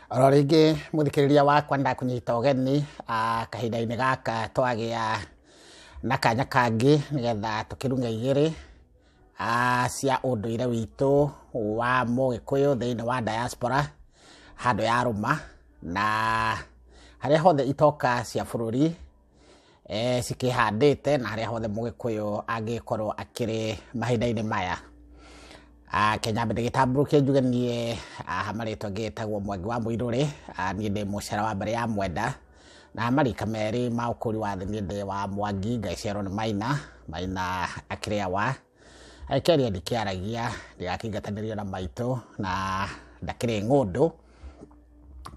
Oro rĩngĩ mũthikĩrĩria wakwa, ndakũnyita ũgeni kahinda-inĩ gaka twagĩa na kanya kangĩ nĩgetha tũkĩrung'e igĩrĩ cia ũndũire witũ wa Mũgĩkũyũ thĩinĩ wa diaspora handũ ya rũma na harĩa hothe itoka cia bũrũri cikĩhandĩte na harĩa hothe Mũgĩkũyũ angĩkorwo akĩrĩ mahinda-inĩ maya. Ke nyambe ndĩgĩtambũrũkie njuge niĩ hamarĩtwa ngĩtagwo Mwangi wa Mũirũrĩ. Niĩ ndĩ mũcera wa mbarĩ ya Mwenda na marika merĩ ma ũkũri wa thĩ. Niĩ ndĩ wa Mwangi, ngaciarwo nĩ Maina. Maina akĩrĩ awa akĩaria ndikĩaragia, ndigakĩingatanĩrio na maitũ na ndakĩrĩ ng'ũndũ,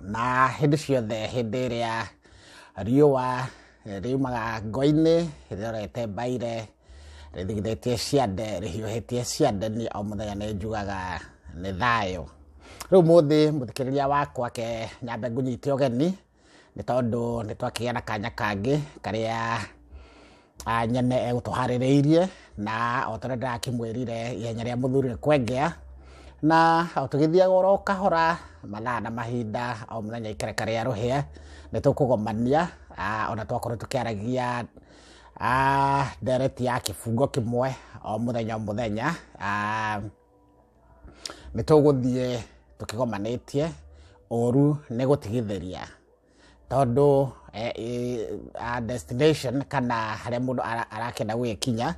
na hĩndĩ ciothe hĩndĩ ĩrĩa riũa riumaga ngo-inĩ rĩrorete mbaire, rĩthigithĩtie ciande, rĩhiũhĩtie ciande, niĩ o mũthenya nĩ njugaga nĩ thayũ. Rĩu mũthĩ mũthikĩrĩria wakwa, ke nyambe ngũnyite ũgeni nĩ tondũ nĩ twakĩgĩa na kanya kangĩ karĩa nyene egũtũharĩrĩirie, na o ta ũrĩa ndĩrakĩmwĩrire, ihenya rĩa mũthuri nĩ kwengea, na o tũgĩthiaga oro kahora mathaa na mahinda, o mũthenya ikereka rĩa rũhĩa nĩ tũkũgomania, ona twakorwo tũkĩaragia ndereti ya kĩbungo kĩmwe o mũthenya o mũthenya, nĩ tũgũthiĩ tũkĩgomanĩtie. Ũru nĩ gũtigithĩria tondũ destination kana harĩa mũndũ arakĩenda gũgĩkinya,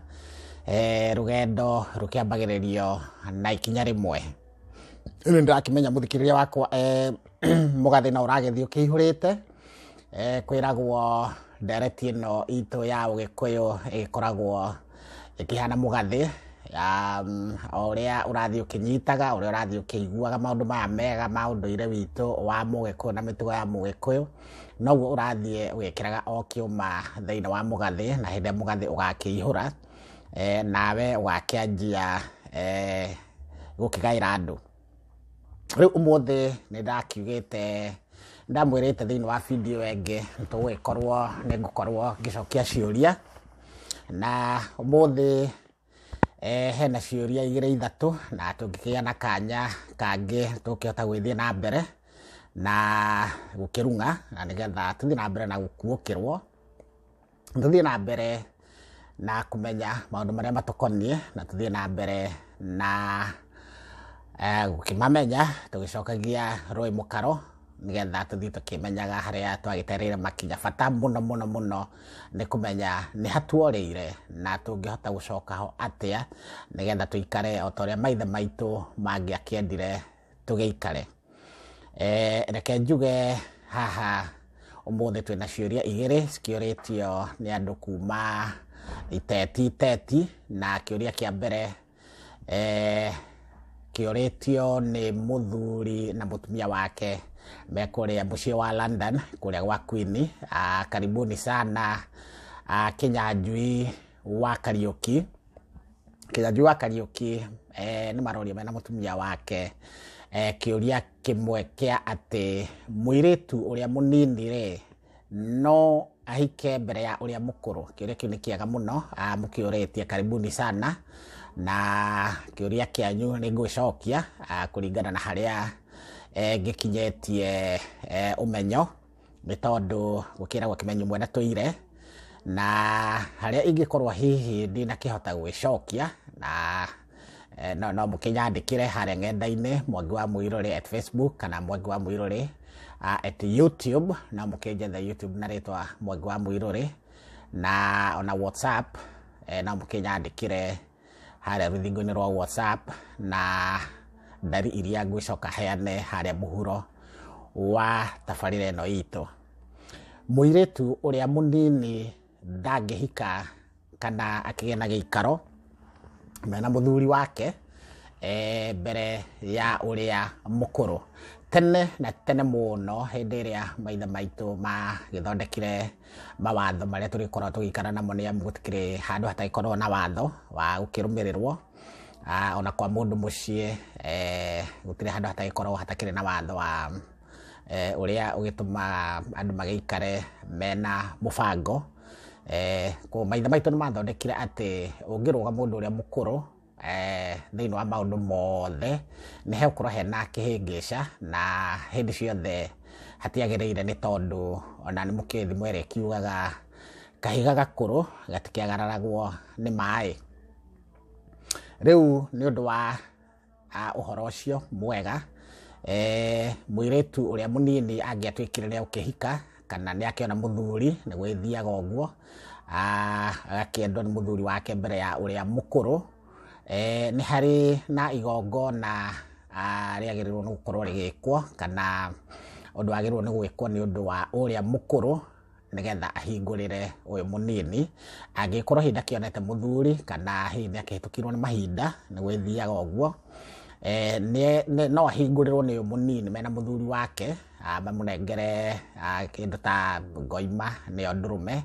rũgendo rũkĩambagĩrĩrio na ikinya rĩmwe. Rĩu nĩ ndĩrakĩmenya mũthikĩrĩria wakwa, mũgathĩ no ũragĩthiĩ ũkĩihũrĩte. Kwĩragwo ndereti ĩno itũ ya Ũgĩkũyũ ĩgĩkoragwo ĩkĩhana mũgathĩ, o ũrĩa ũrathiĩ ũkĩnyitaga, ũrĩa ũrathiĩ ũkĩiguaga maũndũ maya mega ma ũndũire witũ wa Mũgĩkũyũ na mĩtugo ya Mũgĩkũyũ, noguo ũrathiĩ ũgĩkĩraga o kĩũma thĩinĩ wa mũgathĩ, na hĩndĩ ĩrĩa mũgathĩ ũgakĩihũra, nawe ũgakĩanjia gũkĩgaĩra andũ. Rĩu ũmũthĩ nĩ ndakiugĩte, ndamwĩrĩte thĩinĩ wa video ĩngĩ tũgũgĩkorwo nĩ ngũkorwo ngĩcokia ciũria, na ũmũthĩ hena ciũria igĩrĩ ithatũ, na tũngĩkĩgĩa na kanya kangĩ tũkĩhota gũgĩthiĩ na mbere na gũkĩrung'a, na nĩgetha tũthiĩ na mbere na gũkuũkĩrwo, tũthiĩ na mbere na kũmenya maũndũ marĩa matũkoniĩ, na tũthiĩ na mbere na gũkĩmamenya tũgĩcokagia rũĩ mũkaro, nĩgetha tũthiĩ tũkĩmenyaga harĩa twagĩtereire makinya. Bata mũno mũno mũno nĩ kũmenya nĩ hatuorĩire na tũngĩhota gũcoka ho atĩa nĩgetha tũikare o ta ũrĩa maithe maitũ mangĩakĩendire tũgĩikare. Reke njuge haha ũmũthĩ twĩna ciũria igĩrĩ cikĩũrĩtio nĩ andũ kuma iteti iteti, na kĩũria kĩa mbere kĩũrĩtio nĩ mũthuri na mũtumia wake me kũrĩa mũciĩ wa London, kũrĩa gwa Queen. Karibuni sana, Kĩnyanjui wa Kariũki. Kĩnyanjui wa Kariũki nĩ maroria mena mũtumia wake kĩũria kĩmwe kĩa atĩ mũirĩtu ũrĩa mũnini rĩ no ahike mbere ya ũrĩa mũkũrũ. Kĩũria kĩu nĩ kĩega mũno mũkĩũrĩtie, karibuni sana, na kĩũria kĩanyu nĩ ngũgĩcokia kũringana na harĩa ngĩkinyĩtie ũmenyo, nĩ tondũ gũkĩragwo kĩmenyo mwena tũire, na harĩa ingĩkorwo hihi ndinakĩhota gũgĩcokia na no mũkĩnyandĩkĩre harĩa ng'enda-inĩ, Mwangi wa Mũirũrĩ at Facebook kana Mwangi wa Mũirũrĩ at YouTube. No mũkĩnjethe YouTube na rĩtwa Mwangi wa Mũirũrĩ, na ona WhatsApp no mũkĩnyandĩkĩre harĩa rũthingo-inĩ rwa WhatsApp na ndari iria ngwĩcoka heane harĩa mũhuro wa tabarĩra ĩno itũ. Mũirĩtu ũrĩa mũnini ndangĩhika kana akĩgĩa na gĩikaro mena mũthuri wake mbere ya ũrĩa mũkũrũ. Tene na tene mũno, hĩndĩ ĩrĩa maithe maitũ magĩthondekire mawatho marĩa tũrĩkoragwo tũgĩikara namo, nĩ amu gũtikĩrĩ handũ hatagĩkoragwo na watho wa gũkĩrũmĩrĩrwo, ona kwa mũndũ mũciĩ gũtirĩ handũ hatagĩkoragwo hatakĩrĩ na watho wa ũrĩa ũgĩtũmaga andũ magĩikare mena mũbango. Koguo maithe maitũ nĩ mathondekire atĩ ũngĩrũga mũndũ ũrĩa mũkũrũ thĩinĩ wa maũndũ mothe nĩ hegũkorwo hena kĩhĩngĩca, na hĩndĩ ciothe hatiagĩrĩire, nĩ tondũ ona nĩ mũkĩũĩ thimo ĩrĩa ĩkiugaga kahiga gakũrũ gatikĩagararagwo nĩ maĩ. Rĩu nĩ ũndũ wa ũhoro ũcio mwega, mũirĩtu ũrĩa mũnini angĩatuĩkire nĩ egũkĩhika kana nĩ akĩona mũthuri, nĩ gwĩthiaga ũguo, agakĩendwo nĩ mũthuri wake mbere ya ũrĩa mũkũrũ, nĩ harĩ na igongona rĩagĩrĩirwo nĩ gũkorwo rĩgĩkwo, kana ũndũ wagĩrĩirwo nĩ gwĩkwo nĩ ũndũ wa ũrĩa mũkũrũ nĩgetha ahingũrĩre ũyũ mũnini. Angĩkorwo hihi ndakĩonete mũthuri kana hihi nĩ akĩhĩtũkirwo nĩ mahinda, nĩ gwĩthiaga ũguo, no ahingũrĩrwo nĩ ũyũ mũnini mena mũthuri wake, mamũnengere kĩndũ ta ngoima nĩyo ndũrũme,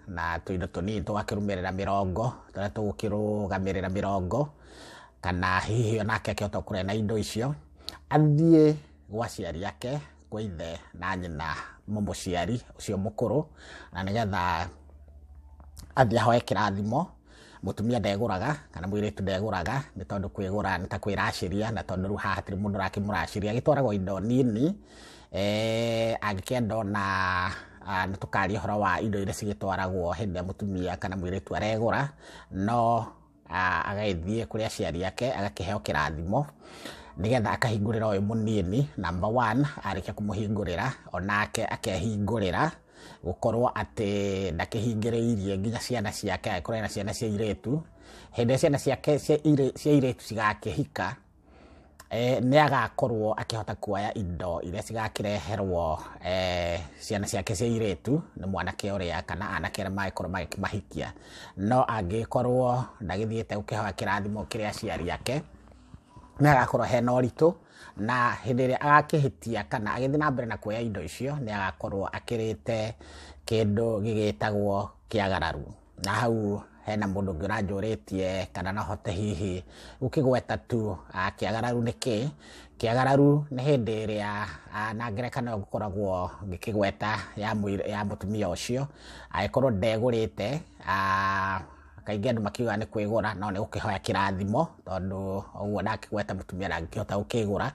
na tũindo tũnini tũgakĩrũmĩrĩra mĩrongo, tũrĩa tũgũkĩrũgamĩrĩra mĩrongo, kana hihi onake akĩhota gũkorwo ena indo icio, athiĩ gwa aciari ake, kwa ithe na nyina mũmũciari ũcio mũkũrũ, na nĩgetha athiĩ ahoe kĩrathimo. Mũtumia ndegũraga kana mũirĩtu ndegũraga, nĩ tondũ kwĩgũra nĩ ta kwĩracĩria, na tondũ rĩu haha hatirĩ mũndũ ũrakĩmũracĩria, agĩtwaragwo indo nini. Angĩkĩenda ona nĩ tũkaria ũhoro wa indo iria cigĩtwaragwo hĩndĩ ĩrĩa mũtumia kana mũirĩtu aregũra, no agagĩthiĩ kũrĩ aciari ake agakĩheo kĩrathimo nĩgetha akahingũrĩra ũyũ mũnini. Number one, arĩkia kũmũhingũrĩra onake akehingũrĩra gũkorwo atĩ ndakĩhingĩrĩirie nginya ciana ciake, angĩkorwo ena ciana cia irĩtu, hĩndĩ ĩrĩa ciana ciake cia irĩtu cigakĩhika, nĩ agakorwo akĩhota kuoya indo iria cigakĩreherwo ciana ciake cia irĩtu nĩ mwanake ũrĩa kana anake arĩa magĩkorwo magĩkĩmahikia. No angĩkorwo ndagĩthiĩte gũkĩhoya kĩrathimo kĩrĩ aciari ake, nĩ agakorwo hena ũritũ, na hĩndĩ ĩrĩa agakĩhĩtia kana agĩthiĩ na mbere na kuoya indo icio, nĩ agakorwo akĩrĩte kĩndũ gĩgĩtagwo kĩagararu. Na hau hena mũndũ ũngĩ ũranjũrĩtie kana no hote hihi gũkĩgweta tu kĩagararu nĩ kĩ. Kĩagararu nĩ hĩndĩ ĩrĩa na ngerekano ngũkoragwo ngĩkĩgweta ya mũtumia ũcio, angĩkorwo ndegũrĩte, kaingĩ andũ makiugaga nĩ kwĩgũra, no nĩ gũkĩhoya kĩrathimo, tondũ ũguo ndakĩgweta mũtumia ndangĩkĩhota gũkĩgũra.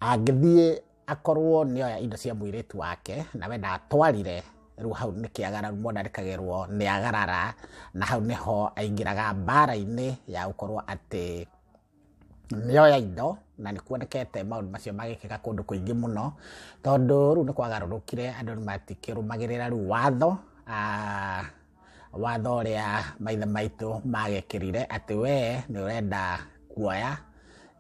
Angĩthiĩ akorwo nĩ oya indo cia mũirĩtu wake na we ndatwarire, rĩu hau nĩ kĩagararu, mũndũ andĩkagĩrwo nĩ agarara, na hau nĩho aingĩraga mbara-inĩ ya gũkorwo atĩ nĩ oya indo, na nĩ kuonekete maũndũ macio magĩkĩka kũndũ kũingĩ mũno, tondũ rĩu nĩ kwagarũrũkire, andũ nĩ matikĩrũmagĩrĩra rĩu watho, watho ũrĩa maithe maitũ magekĩrire atĩ we nĩ ũrenda kuoya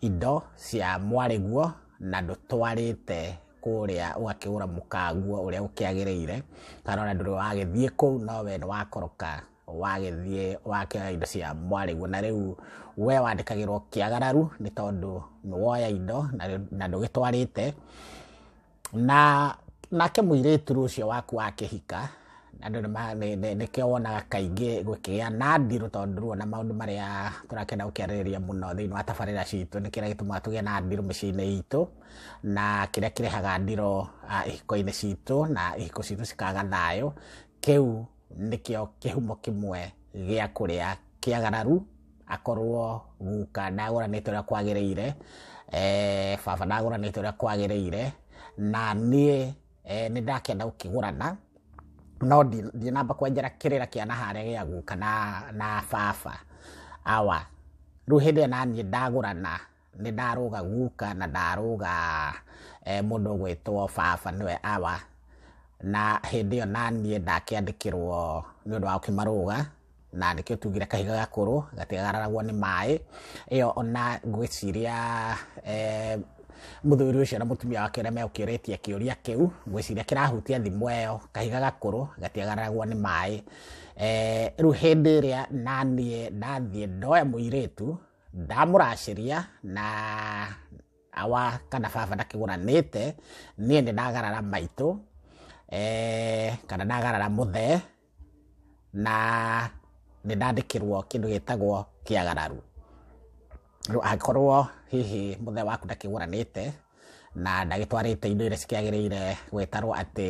indo cia mwarĩguo na ndũtwarĩte kũrĩa ũgakĩgũra mũkaguo ũrĩa ũkĩagĩrĩire, kana ona ndũrĩ wagĩthiĩ kũu, no we nĩ wakoroka wagĩthiĩ wakĩoya indo cia mwarĩguo, na rĩu we wandĩkagĩrwo kĩagararu nĩ tondũ nĩ woya indo na ndũgĩtwarĩte. Na nake mũirĩtu ũcio waku wakĩhika, andũ nĩkĩo wonaga kaingĩ gũkĩgĩa na ndirũ, tondũ rĩu ona maũndũ marĩa tũrakĩenda gũkĩarĩrĩria mũno thĩinĩ wa tabarĩra citũ nĩ kĩrĩa gĩtũmaga tũgĩe na ndirũ mĩciĩ-inĩ itũ, na kĩrĩa kĩrehaga ndirũ ihiko-inĩ citũ na ihiko citũ cikaga thayũ, kĩu nĩkĩo kĩhumo kĩmwe gĩa kũrĩa kĩagararu. Akorwo guka ndagũranĩte ũrĩa kwagĩrĩire, baba ndagũranĩte ũrĩa kwagĩrĩire, na niĩ nĩ ndakĩenda gũkĩgũrana, no ndinamba kwenjera kĩrĩra kĩa na harĩa gĩa guka na baba awa. Rĩu hĩndĩ ĩrĩa naniĩ ndagũrana, nĩ ndarũga guka na ndarũga mũndũ ũgwĩtwo baba nĩwe awa, na hĩndĩ ĩyo naniĩ ndakĩandĩkĩrwo nĩ ũndũ wa gũkĩmarũga, na nĩkĩo tugire kahiga gakũrũ gatiagararagwo nĩ maĩ. Ĩyo ona ngwĩciria mũthuri ũcio na mũtumia wake ũrĩa megũkĩũrĩtie kĩũria kĩu, ngwĩciria kĩrahutia thimũ ĩyo, kahiga gakũrũ gatiagararagwo nĩ maĩ. Rĩu hĩndĩ ĩrĩa naniĩ ndathiĩ ndoya mũirĩtu ndamũracĩria na awa kana baba ndakĩgũranĩte, niĩ nĩ ndagarara maitũ, kana ndagarara mũthee, na nĩ ndandĩkĩrwo kĩndũ gĩtagwo kĩagararu. Rĩu angĩkorwo hihi mũthee waku ndakĩgũranĩte Na ndagĩtwarĩte indo iria cikĩagĩrĩire gwĩtarwo atĩ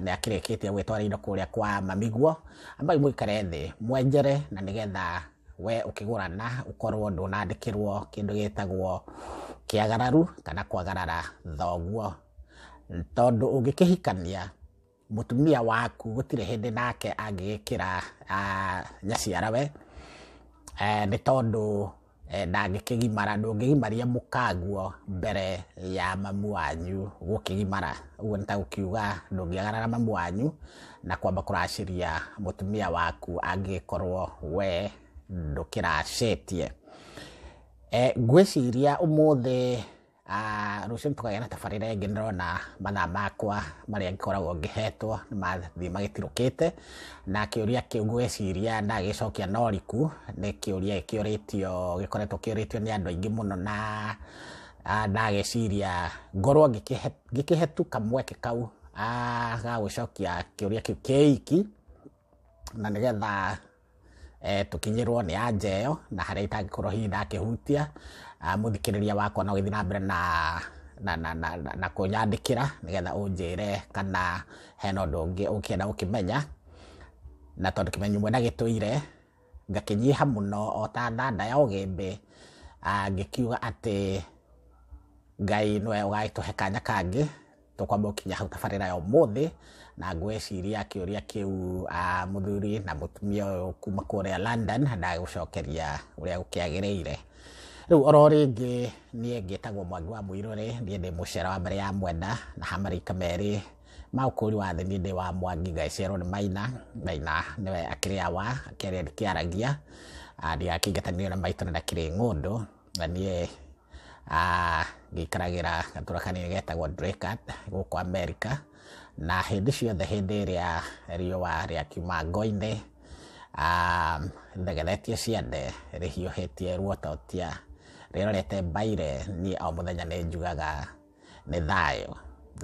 nĩ akĩrĩkĩtie gwĩtwara indo kũrĩa kwa mamiguo. Ambai mũikare thĩ mwenjere, na nĩgetha we ũkĩgũrana ũkorwo ndũnandĩkĩrwo kĩndũ gĩtagwo kĩagararu kana kwagarara thoguo. Tondũ ũngĩkĩhikania mũtumia waku gũtirĩ hĩndĩ nake angĩgĩkĩra nyaciarawe, nĩ tondũ ndangĩkĩgimara, ndũngĩgimaria mũkaguo mbere ya mamu wanyu gũkĩgimara. Ũguo nĩ ta gũkiuga ndũngĩagarara mamu wanyu na kwamba kũracĩria mũtumia waku angĩgĩkorwo we ndũkĩracĩtie. Ngwĩciria ũmũthĩ, rũciũ nĩtũkagĩa na tabarĩra ĩngĩ. Ndĩrona mathaa makwa marĩa ngĩkoragwo ngĩhetwo nĩ mathiĩ magĩtirũkĩte, na kĩũria kĩu ngwĩciria ndagĩcokia no riku, nĩ kĩũria gĩkĩũrĩtio, gĩkoretwo kĩũrĩtio nĩ andũ aingĩ mũno, na ndagĩciria ngorwo ngĩkĩhetũka mweke kau ga gũcokia kĩũria kĩu kĩiki, na nĩgetha tũkinyĩrwo nĩ anja ĩyo, na harĩa itangĩkorwo hihi ndakĩhutia. Mũthikĩrĩria wakwa no gĩthiĩ na mbere na kũnyandĩkĩra nĩgetha ũnjĩre kana hena ũndũ ũngĩ ũngĩenda gũkĩmenya. Na tondũ kĩmenyi mwena gĩtũire ngakĩnyiha mũno o ta thanda ya ũgĩmbĩ, ngĩkiuga atĩ Ngai nĩwe ũgagĩtũhe kanya kangĩ tũkwamba gũkinya hau tabarĩra ya ũmũthĩ. Na ngwĩciria kĩũria kĩu, mũthuri na mũtumia ũyũ kuma kũrĩa London, ndagũcokeria ũrĩa gũkĩagĩrĩire. Rĩu oro rĩngĩ niĩ ngĩtagwo Mwangi wa Mũirũrĩ, niĩ ndĩ mũcera wa mbere ya mwenda na hamarika merĩ ma ũkũri wa thĩ. Niĩ ndĩ wa Mwangi, ngagĩciarwo nĩ Maina. Maina nĩwe akĩrĩ awa, akĩarĩa ndikĩaragia, ndigakĩingatanĩrio na maitũ na ndakĩrĩ ng'ũndũ. Na niĩ ngĩikaragĩra gatũra kanini getagwo Dracut gũkũ Amerika, na hĩndĩ ciothe hĩndĩ ĩrĩa riũa rĩakiuma ngo-inĩ, rĩthegethetie ciande, rĩhiũhĩtie ruototia, rĩrorete mbaire, niĩ o mũthenya nĩ njugaga nĩ thayũ,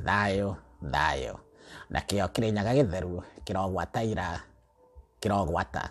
thayũ, thayũ. Nakĩo Kĩrĩnyaga gĩtheru kĩrogwata ira, kĩrogwata.